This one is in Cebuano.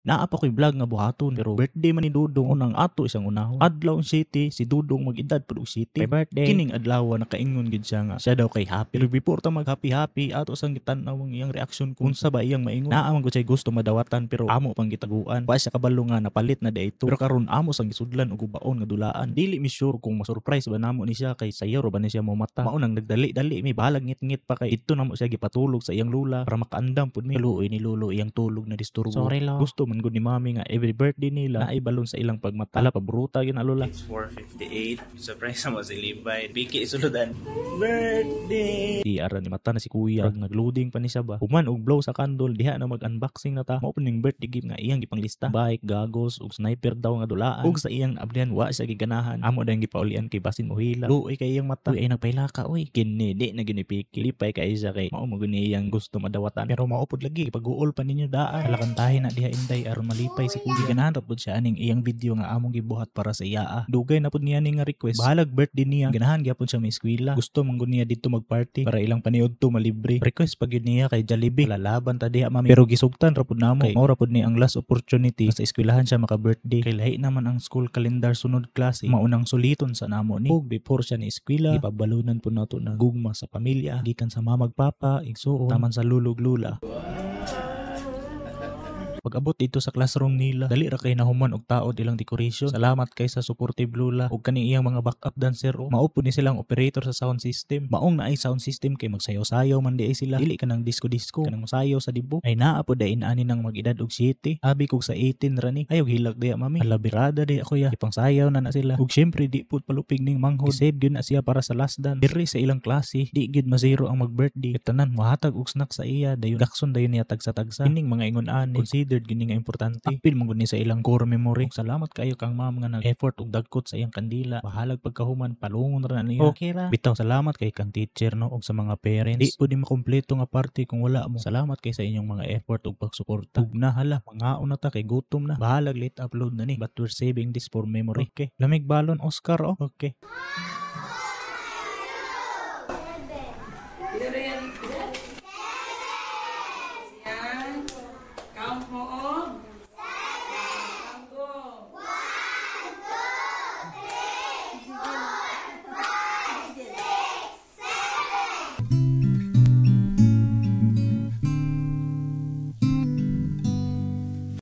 Naa pa ko'y vlog nga buhaton pero birthday man ni Dudong, unang ato isang unahon. Adlaw 7, si Dudong mag-edad pud og 7. Happy birthday. Kining adlaw nakaingon gid siya nga siya daw kay happy. Pero before ta mag happy happy, ato sang gitan-aw ang iyang reaksyon kung unsa ba iyang maingon. Naa man gud siya gusto madawatan pero amo pang gitaguan. Wa siya kabalo nga napalit na diay ito. Pero karon amo sang gisudlan og gubaon nga dulaan. Dili mi sure kung ma-surprise ba namo ni siya kay sayo ra ba ni siya momata. Mao nang nagdali-dali mi, bahalag ngit-ngit pa kay didto namo siya gipatulog sa iyang lula para makaandam pud mi. Luoy ni lolo iyang tulog na disturbo. Sorry, lo. Gusto man gud ni mami nga every birthday nila naay balon sa ilang pagmata. Ala, pabruta gyud na, lola. It's 4:58. Surprise mo si Levi. Piki suludan. Birthday! Di ara ni mata na si kuya. Pag nagloading pa ni siya ba. Human og blow sa candle diha na mag-unboxing na ta. Mao ning birthday gift nga iyang gipanglista. Bike, goggles ug sniper daw nga dulaan. Ug sa iyang ablihan wa siya giganahan. Amo dayong gipaulian kay basin mohila. Luoy kay iyang mata. Uy, ay nagpahila ka uy. Kini di na ginipiki. Lipay kay siya kay mao mo guni iyang gusto madawatan. Pero mao pud lagi pag-uol pa ninyo daan. Alakantahin na diha, inday, aron malipay si kuya. Ganahan ra pud siya aning iyang video nga among gibuhat para sa iya. Dugay na pud niya ning nga request. Bahalag birthday niya. Ganahan gyapon siya may eskwela. Gusto man gud niya didto magparty para ilang paniud to malibre. Request pa gyud niya kay Jollibee. Lalaban ta diha, mami. Pero gisugtan ra pud namo. Kay mao ra pud ni ang last opportunity sa eskwelahan siya maka-birthday. Kay lahi naman ang school calendar sunod klase. Maunang suliton sa namo ni. Ug before siya ni eskwela, gipabalunan pud nato na gugma sa pamilya gikan sa mamag papa, igsuon, taman sa lulog lula. Pag-abot dito sa classroom nila, dali ra kay nahuman og taod ilang decoration. Salamat kay sa supportive lula ug kani iyang mga backup dancer o. Mao pud ni silang operator sa sound system. Maong naay sound system kay magsayaw-sayaw man di ay sila. Dili kanang disco-disco, kanang mosayaw sa dibok. Ay naa pud ay ani nang mag-edad og 7. Abi kog sa 18 ra ni. Ayaw hilak diya, mami. Ala, birada di ako ya. Ipangsayaw na na sila. Ug syempre di pud palupig ning manghod. Save gyud na siya para sa last dance. Diri sa ilang klase, di gyud ma-zero ang mag-birthday. Tanan mohatag og snack sa iya, dayon gakson dayon niya tagsa-tagsa. Kining mga ingon ani considered gini nga importante. Apil man gud ni sa ilang core memory. Ug salamat kaayo kang ma'am nga nag-effort og dagkot sa iyang kandila. Bahalag pagkahuman palungon ra na niya. Okay ra. Bitaw salamat kay kang teacher no ug sa mga parents. Di pud ni makumpleto nga party kung wala mo. Salamat kay sa inyong mga effort ug pagsuporta. Ug na hala, mangaon na ta kay gutom na. Bahalag late upload na ni but we're saving this for memory. Okay. Lamig balon, Oscar, oh. Okay. Pero yan. Yan. Count mo, oh. Count go.